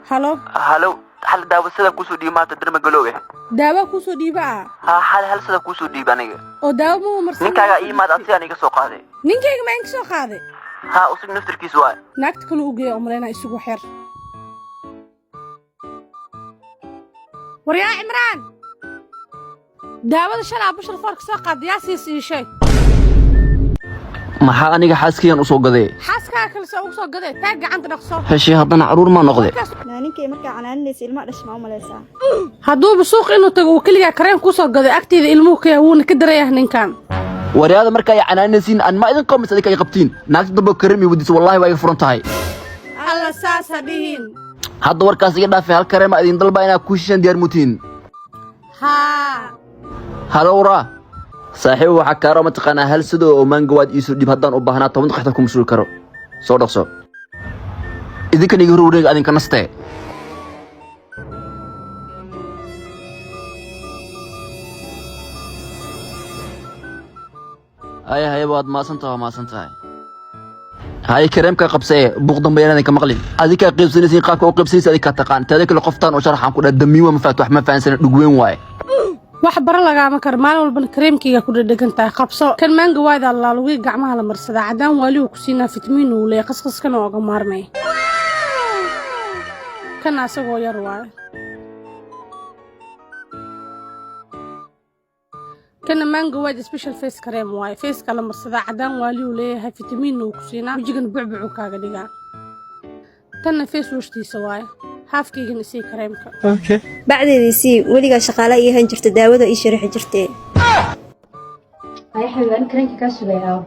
Halo. Halo, hal daawo sida kuusoo dhiiba maanta darmagalow eh. Daawa kuusoo dhiiba ah? Haa, hal hal sida kuusoo dhiiba aniga. Oo daawo ma marsan? Ninkaagaa ii imaad, asigaan iga soo qaaday. Ninkayga maa inka soo qaaday? Haa, usig naftarkiis waay. Naagta kale u geeya umalaynaa, isugu xer. Waryaa Cimraan, daawada shalaa Bushar foorka soo qaada yaa siis? Ii sheeg. Maxaa aniga xaaskaygan usoo gadee? Xaaskaaga kale soo ugu soo gadee, taag gacanta dhaqso. Heshii haddana caruur maa noqde. Markaas. Ninkay markaa canaananaysa ilma dhash ma u malaysaa? Hadduuba suuq inuu tago uu keligaa kareen kusoo gaday, agteeda ilmuhu ka yahay, wuuna ka darayah ninkan. Waryaada, marka ay canaanaysiin an ma idin qawmis adinka ay qabtiin naagta dambe kareem iyo wadiisa, wallahi waa iga furan tahay. Alla, saas ha dhihin. Hadda warkaas iga dhaafay, hal kareema idin dalba inaad ku shishaan diyaar mutiin? Haa. Halowra saaxiib, waxaa kaaro mataqaanaa hal sidoo oo maanga waad iisoo dhiib haddaan u baahnaa 10 daqiiqo ku masuul karo. Soo dhaqso, idinkan iga hor wareega, adinka nastee. Haya haya, waad maasan tahay, waa maasan tahay. Hay, kareemka qabsee, buuq dambe yaan idinka maqlin. Adinkaa qaybsanaysiin, qaabka u qaybsanaysa adinkaa taqaan. Teeda kale, qoftaan oo sharaxaan ku dhaha damiin waa, ma fahat, wax ma fahansana, dhugweyn waaye. Wax bara lagaama karo, maalin walbana kareemkayga ku dhadhegan tahay. Qabso kan maanga waayda laalugii gacmaha la marsadaa, caddaan waalihu ku siinaa, fitamiin uu leeyahay, qasqaskana ooga maarmay. Kana asagoo yar waaye. Kana mango white special face cream waaye, faceka la marsadaa, caddaan waalihu leeyahay, fitamiinna uu ku siinaa, wejigana bucbucuu kaaga dhigaa. Tanna face washtiisa waaye. Haafkaygana isii kareemka. Bacdeedii sii, weligaa shaqaale ii han jirta, daawada ii sharaxi jirtee. Ay xabiib, ani kareenka kaa sugayaa.